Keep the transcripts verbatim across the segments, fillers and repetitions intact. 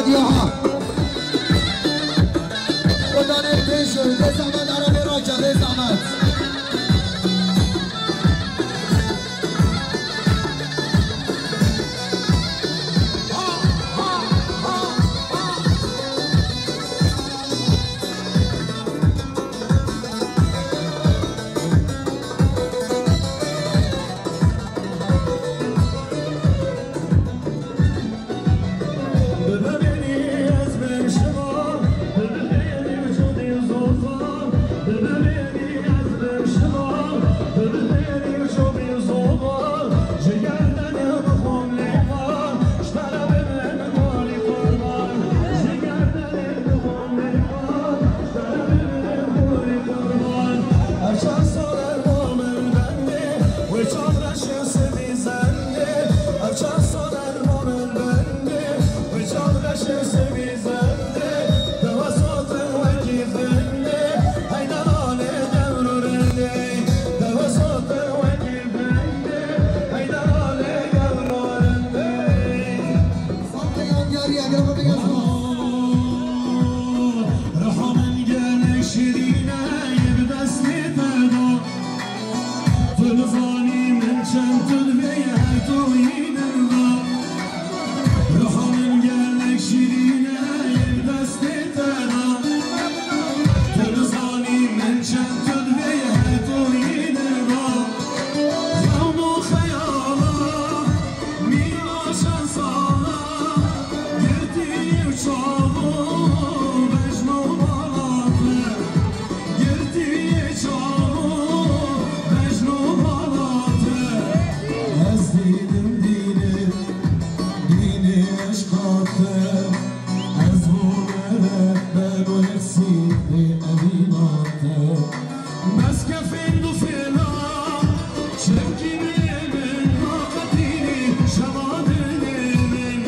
Ya. Odanê pêşo, bê zehmet, arabê raça, bê zehmet. Riha min gelek şirîn e, yê bi destê te de. Tu nizanî min çend tu divê her toyî dilda. Riha min gelek şirîn e, yê bi destê te de. Tu nizanî min çend tu divê her toyî dilda. Xewn û xeyala, mîna çend sala, girtî û çav û bejn û bala te. Girtiyê çav û bejn û bala te. Ez dînim dînê, dînê eşqa te. Ez bû merek ben û eksî bê evîna te. Bes kefên du fêla, çimkî bê min naqetînî şeva dilê min.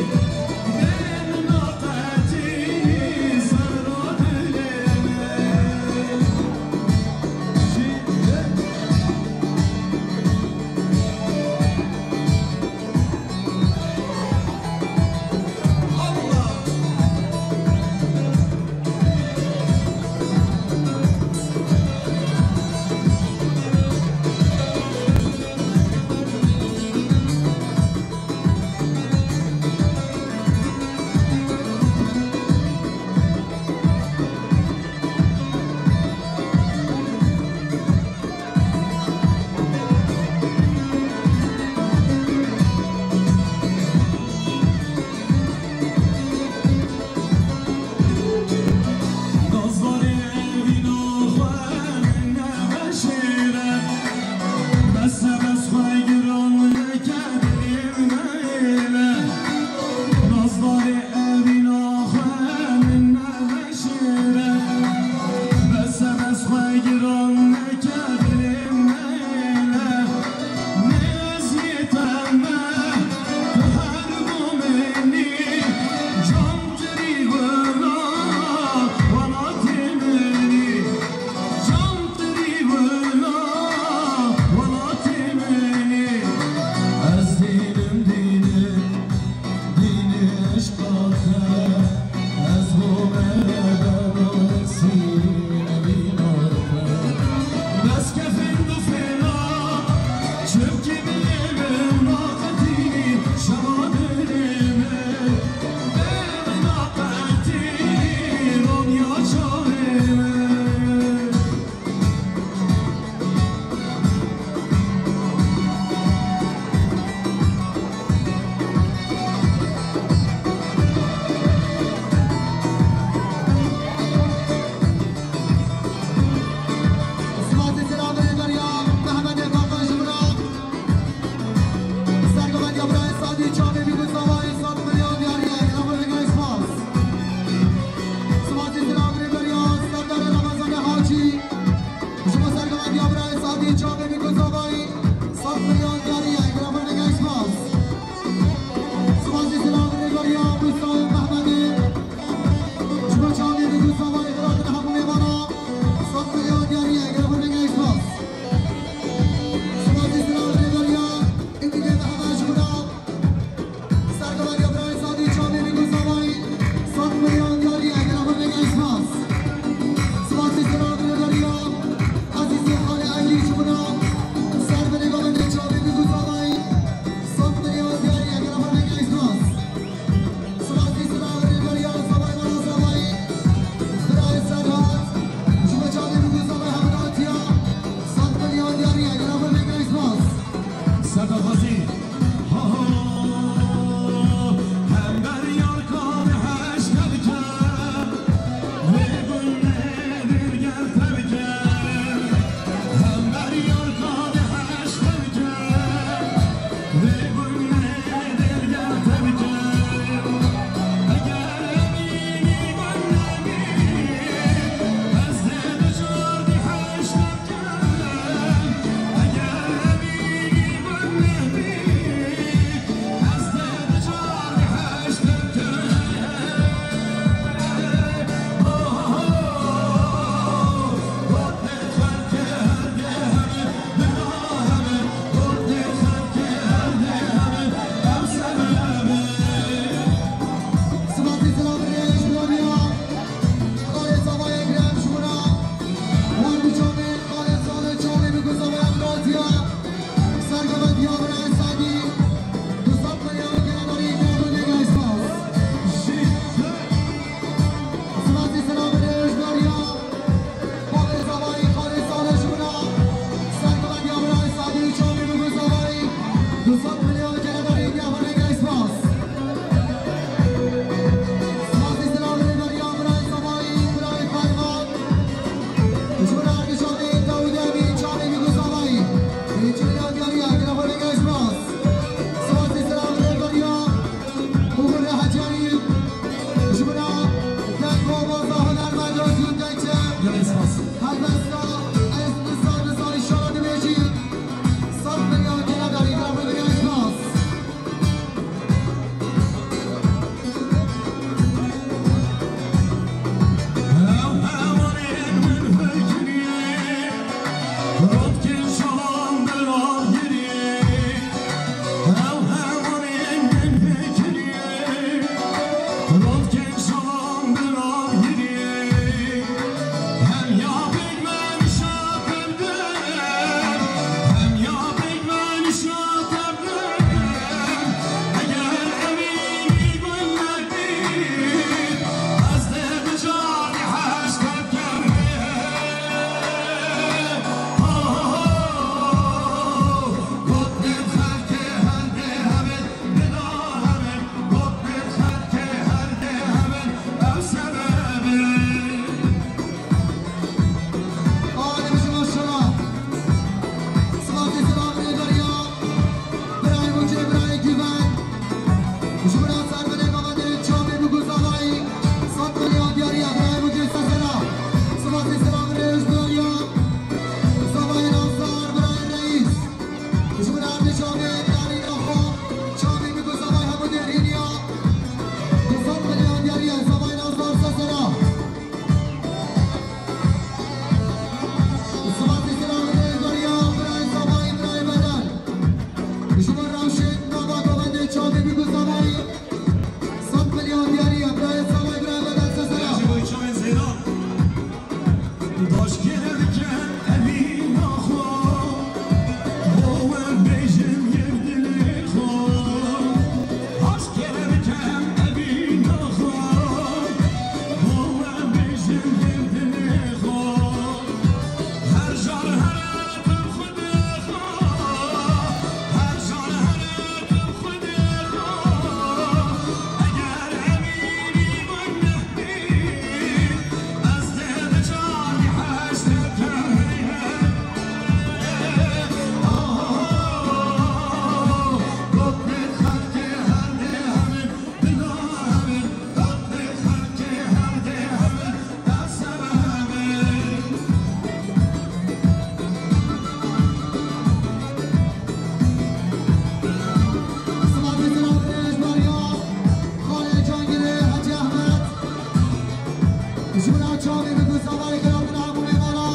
Çavê bi guzavayê xelatîna hemû mêvana,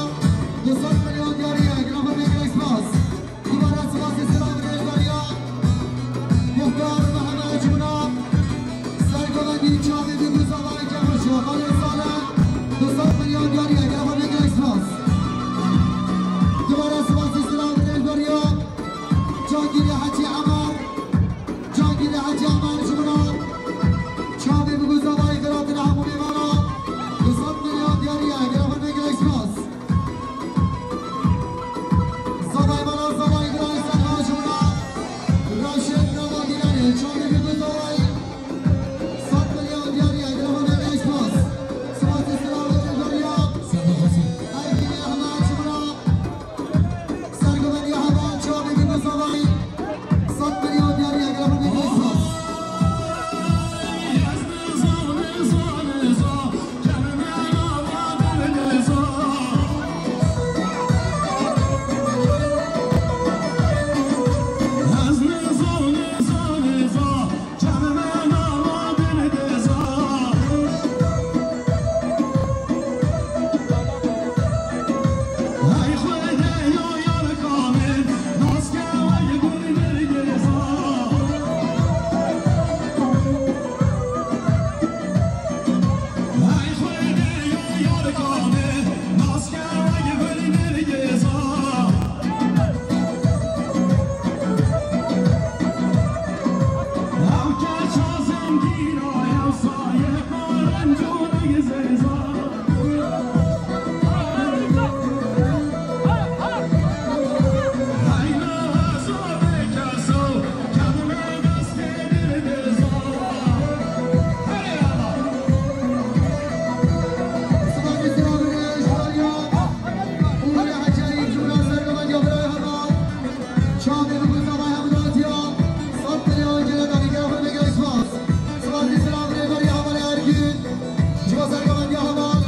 du sed milyon diyarî ye, girafa me gelek spas. Dubare spasî, selam, rêveberiya Muxtar Mehmet Cumhur. Sergovendî çavê bi guzavayê Kemal Şoxanê Salih, du sed milyon diyarî ye, girafa me gelek spas. Dubare spasî, selam, rêveberiya Cangîrê Hecî Emer. Cangîrê Hecî Emer ji min re. Çavê bi guzavayê xelatîna hemû mêvana. Du sed milyon diyarî ye. Girafa me gelek spas. Zavay me re, zavay giran ser ha ji min re. Raşid Nava Dîlanê. Çavê bi guzavayê sed milyon diyarî ye. Girafa me gelek spas. Spasî, selam, rêveberiya. Ergînê Ehmed ji min re. Sergovendiya heval çavê bi guzavayî sed milyon diyarî ye, girafa me gelek spas. Çavê bi guzavayê hemû hatiya, sed milyon gele danî, girafa me gelek spas. Spasî, selam, rêveberiya hevalê Ergîn. Ji bo sergovendiya heval,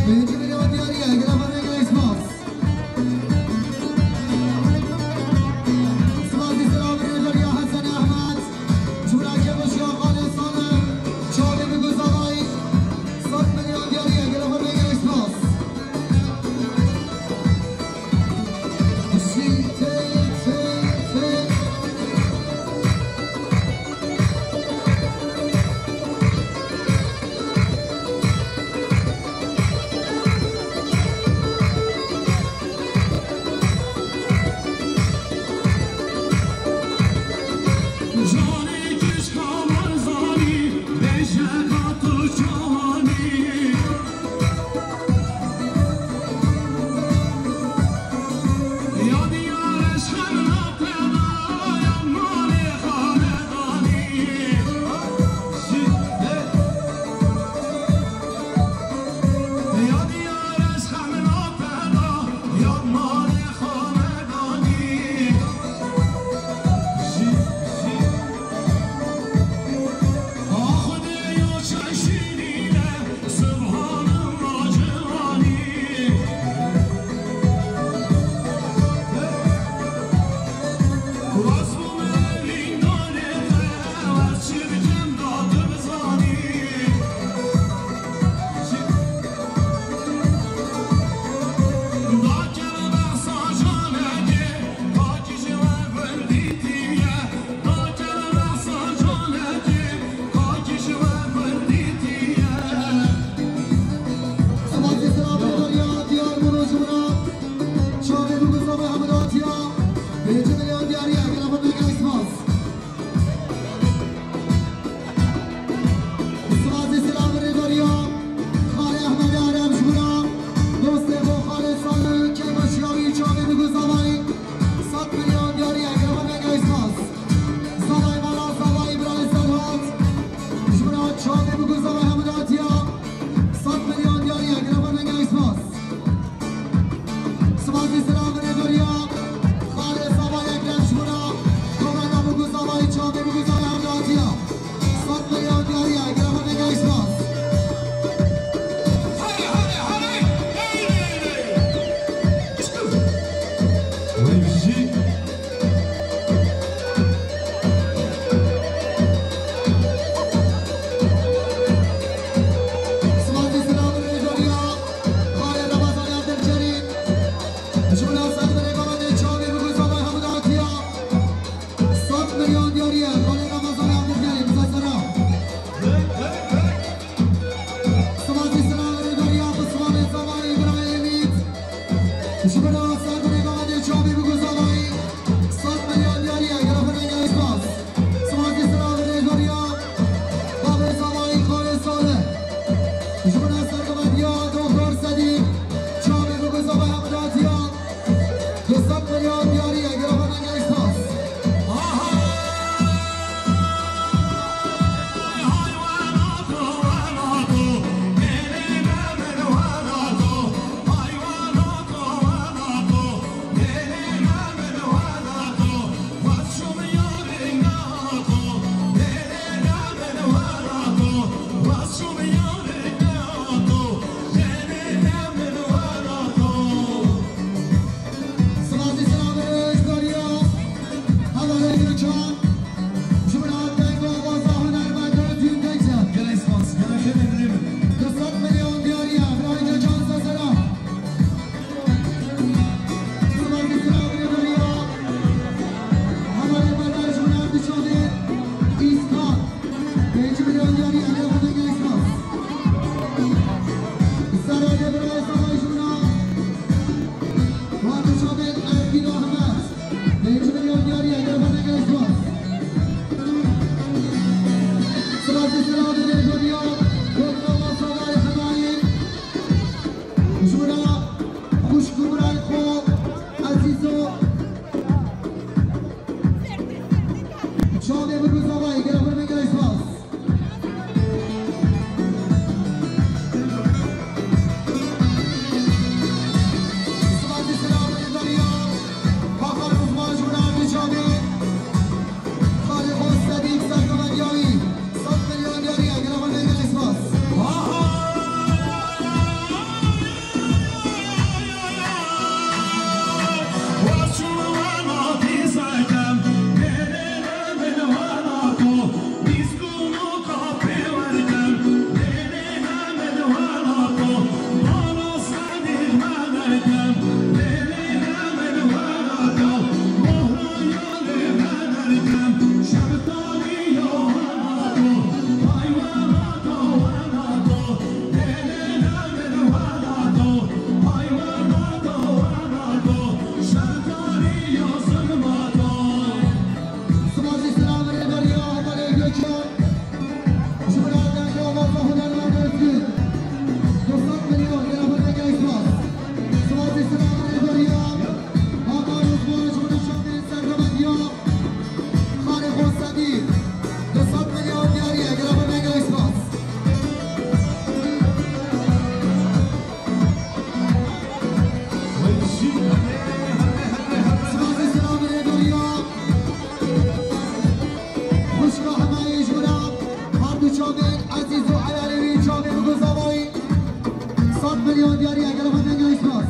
Birinci milyon diyariye, grafana gelişmez. Spas, selam, rêveriya Hesen Ahmet. Ji bo Kevoşiya Xalê Salih. Çavê bi guzavayî. Sed milyon diyariye, grafana gelişmez. Spas û selam rêveriya Xalê Ehmed Arem ji bo dostê xwe Xalê Salih, keyfa şiyawî çavê bi guzavayî sed milyon diyariye, grafana gelişmez. Zavayê mala, zavayê birayê Serhat. Ji bo çavê bi guzavayî hemû datiya sed milyon diyariye, grafana gelişmez. Spas û selam rêveriya Xalê Zavayê Ekrem ji bo komanda bi guzavayî çavê bi guzavayî hemû datiya. Sed milyon diyariye, grafana gelişmez. Spas û selam rêveriya Piswanê Zavayê Îbrahîmît. Ji bo ser binê gavendê çavê bi guzavayî sed milyon diyariye, grafana gelişmez. Spas û selam rêveriya bavê Zavayî Xalê Salih. Ji bo ser gavendiya Doktor Sedîk çavê bi guzavayî hemû datiya. Du sed milyon diyariye, grafana gelişmez. Sed milyon diyariye, gelek me gelek spas.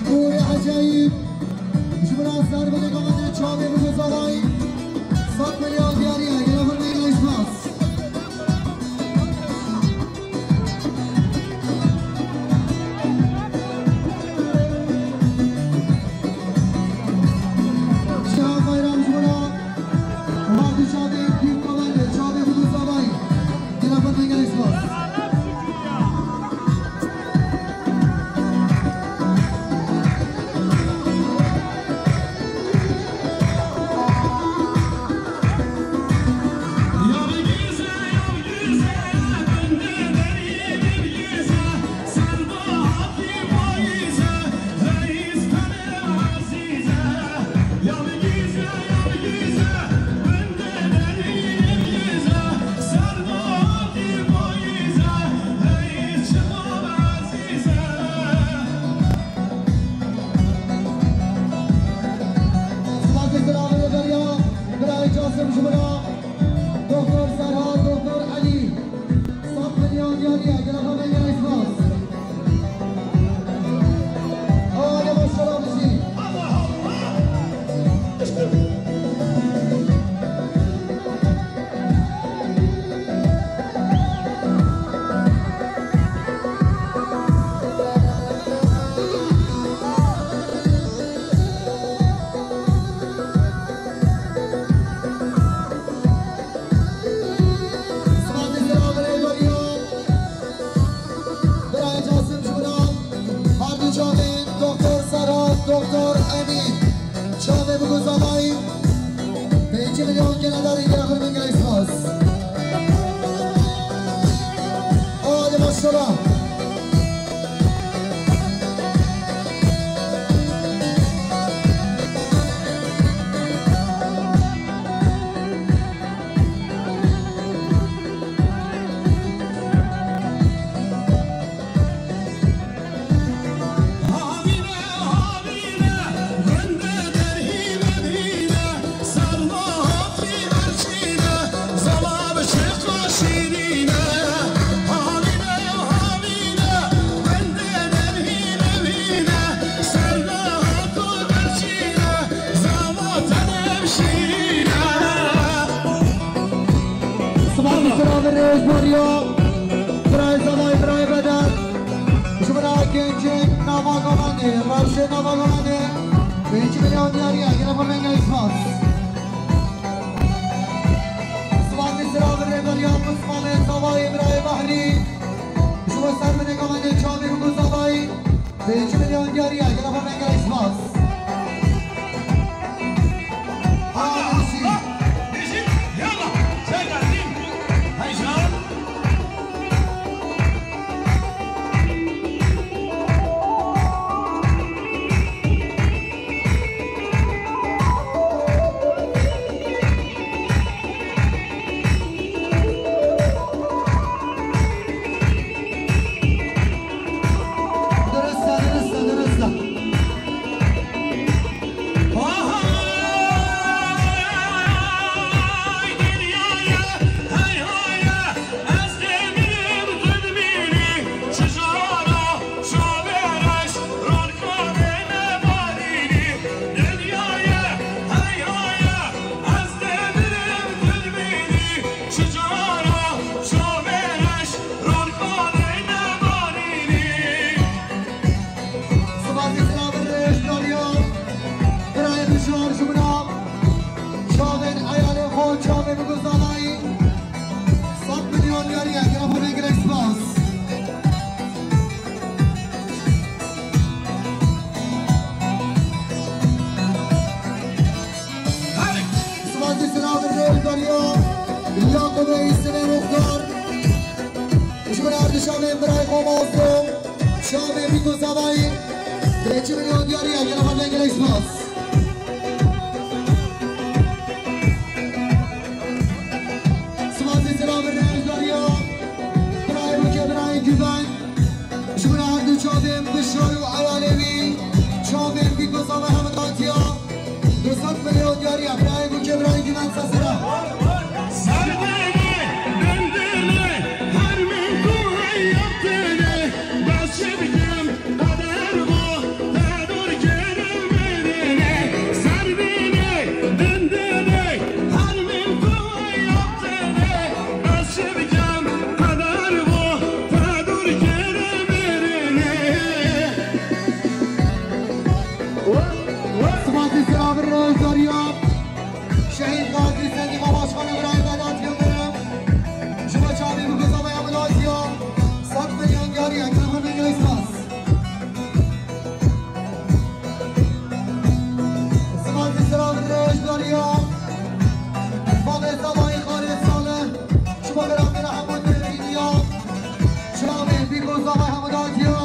Nûrê Ecayîb, ji bo servê Gamendê Çavê Bûzavayî, sed milyon diyariye, gelek me gelek spas. Şiha Bayram ji bo Hadi Çavê, Dîp Gamendê Çavê Bûzavayî, gelek me gelek spas. Silavê Dilavê Derya, birayê Casim ji min re, Doktor Serhat, Doktor Elî. Sed milyon diyariye, gelek me gelek spas. Hadi maşallah bijî. Sibahê selaverê Derya, birayê Casim Jûran, her du çavên Doktor Serhat, Doktor Emîn. Çavê bi guzavayî, pêncî milyon gene darî gera xwe min gelek spas. Hadi maşallah. Sibahê selaverê ji bo riya birayê Zavayê, birayê Bedel. Ji bo gencên nava Gamendê, rewşê nava Gamendê. Pêncî milyon diyariye, gelek me gelek spas. Sibahê selaverê Derya, Osmanê Zavayê, birayê Behrî. Ji bo servê Gamendê Çavê Bûzavayî. Pêncî milyon diyariye, gelek me gelek spas. Hadi Hüseyin. Yalla, sen geldin. Heyecan. Çavên birayê xwe Mazlûm, çavên Bîko Zavayî, pêncî milyon diyarî ye, gelek xwe gelek spas. Spasî sira bi rêzdariya birayê Bûkê, birayê Güven. Ji bo her du çavên Bişar û eyalê wî, çavên Bîko Zavayî hemû hatiya. Du sed milyon diyarî ye, birayê Bûkê, birayê Güven sesera. Serdêne, dendêne, her min ku hey yaptêne, bes çi bikim, qeder bu, te dûr kerim bêdêne. Serdêne, dendêne, her min ku hey yaptêne, bes çi bikim, qeder bu, te dûr kerim bêdêne. Spasî sira bi rêzdariya Şehîd Gazî Sedîqa Başkanê birayê Vedat Yildirim. Ji bo çavê Bîko Zavayî hemû hatiya. Sed milyon diyarî ye, gelek xwe gelek spas. Spasî sira bi rêzdariya Bavê Zavayî Xalid Salih. Ji bo beramdana hemû Dêrîniya. Çavê Bîko Zavayî hemû hatiya.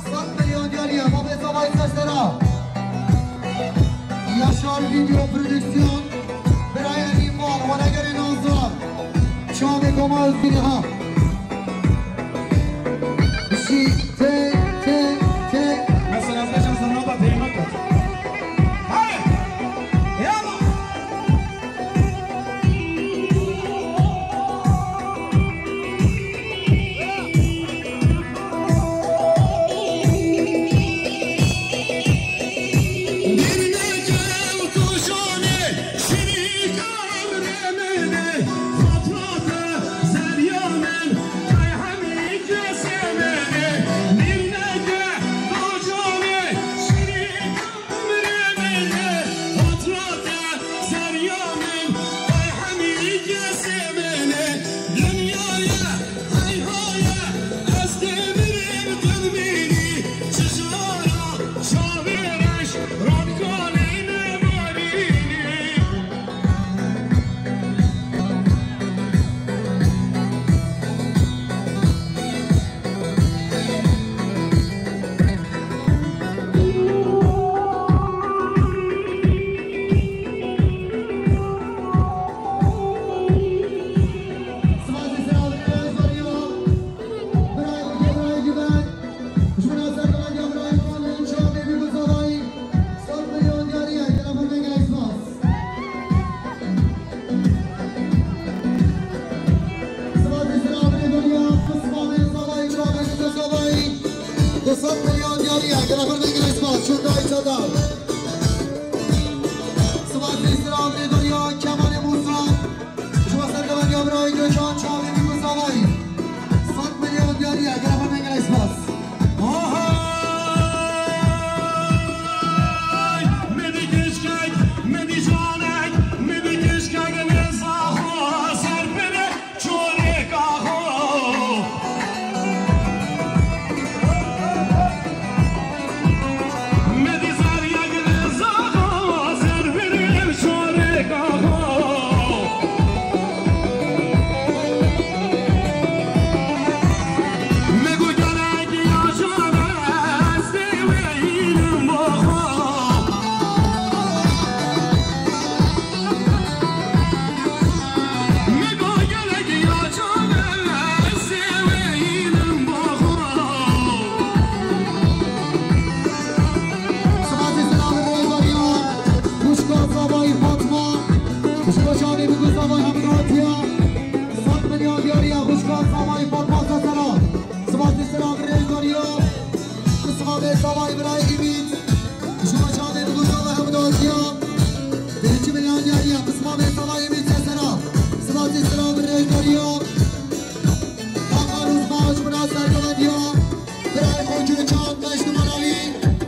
Sed milyon diyarî ye, Bavê Zavayî sesera. Yaşar Video Prodüksiyon, birayê Rîmal, Wenegerê Nazar, çavê Komal Zîniha. Şî, te, te, te. Mesela, beşan sana da peymak et. Hayır. Yallah. Spasî sira Rêdariya Kemalê Musa. Ji bo serkevendiya birayê Gökhan çavê Bîko Zavayî. Sed milyon diyarî ye, gelek xwe gelek spas. Ahay! Min dî kişkek, min dî canek, min dî kişkek nêza xwe ser bide çolêka xwe. Spasî sira bi rêveriya xwişka Zavayî Fatma, ji bo çavê Bîko Zavayî hemû hatiya. Sed milyon diyarî ye xwişka Zavayî Fatma sesera. Spasî sira bi rêveriya Qismamê Zavayî birayê Îmît. Ji bo çavê Bîko Zavayî hemû hatiya. Pêncî milyon diyarî ye, Qismamê Zavayî Îmît sesera. Spasî sira bi rêveriya Hakan Uzman ji bo serkevendiya birayê xwe Gökhan Meştuman Alî,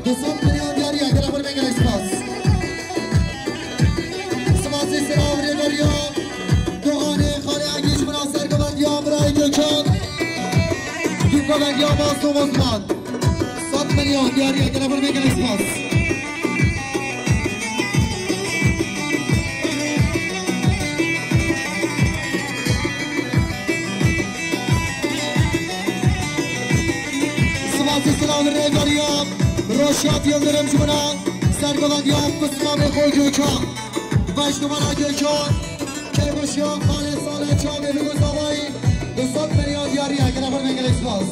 du sed milyon diyarî ye, gelek xwe gelek spas. Spasî sira bi rêveriya Doğanê Xalê Engî ji bo serkevendiya birayê Gökhan, dîvkevendiya Mazlûm Uzman. Sed milyon diyarî ye, gelek xwe gelek spas. Silav rêveriya Roşat Yıldırım ji mina sergovendiya pismamê xwe Gökhan. Beş numara Gökhan. Kêbaşiya xalê salê çavê Bigû Zavayî. Du sed milyon diyariye. Gel xwe rengê spas.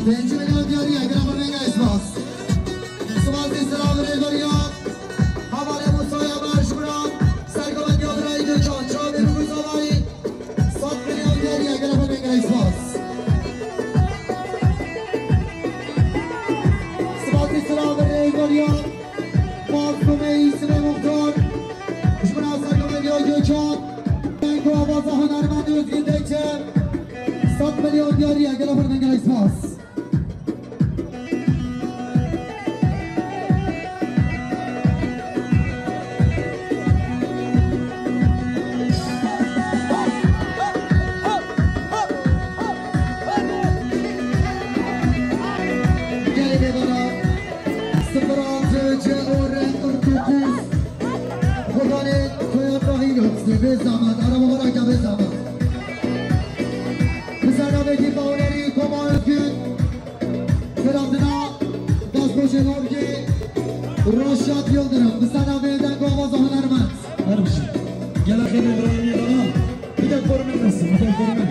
Pêncî milyon diyariye, gel xwe rengê spas. Spas û selam rêveriya hevalê Musaya Berşuran, sergovendiya birayê Gökhan, çavê Bigû Zavayî, sed milyon diyariye, gel xwe rengê spas. Spas û selam rêveriya Mazlûmê Îsmê Muxtar, ji mina sergovendiya Gökhan, deng û avaza hunermend Özgür Dekçe, sed milyon diyariye, gel xwe rengê spas. Gelê mêvana, sifir altı C O R kırk dokuz. Xwedanê Toyota Hilux, bê zehmet, araba xwe rake bê zehmet. Bi ser navê tîpa hunerî Koma Özgün, Firavdina, destpoşê Norgê, Roşat Yıldırım, bi ser navê deng û avaza hunermend. Her bir şey. Gel axê Îbrahîmê bana. Bir de korumel nesin, bir de korumel.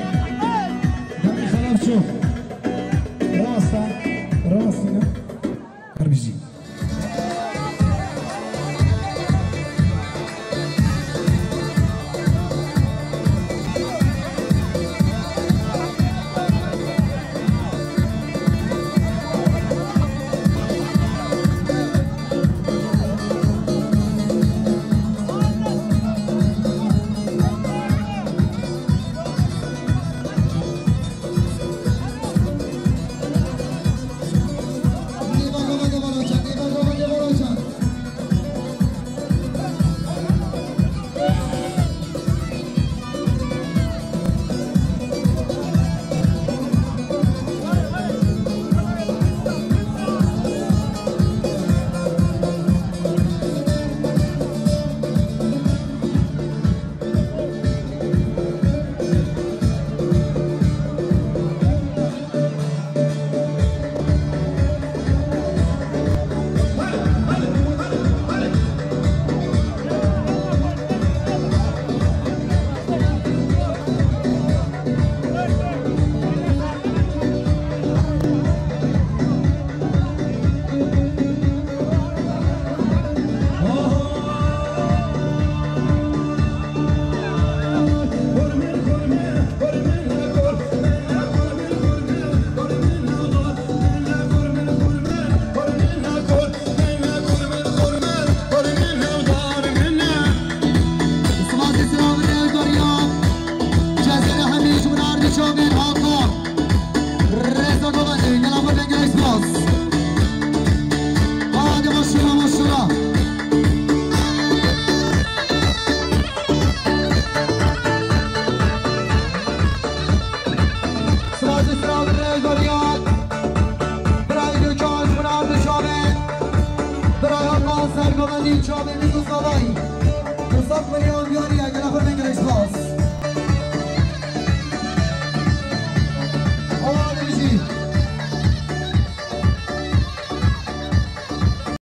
Demê xerab çok. Rasta, rastine. Her bir şey. Spas û selam rêveriya Cezayirê hemî ji min ardî çavên Hakan. Rêza govendê, gela xwe dengê spas. Hadi maşallah, maşallah. Spas û selam rêveriya Birayê Gökhan ji min ardî çavê. Birayê Hakan sergovendî çavê Bigû Zavayî. Du sed milyon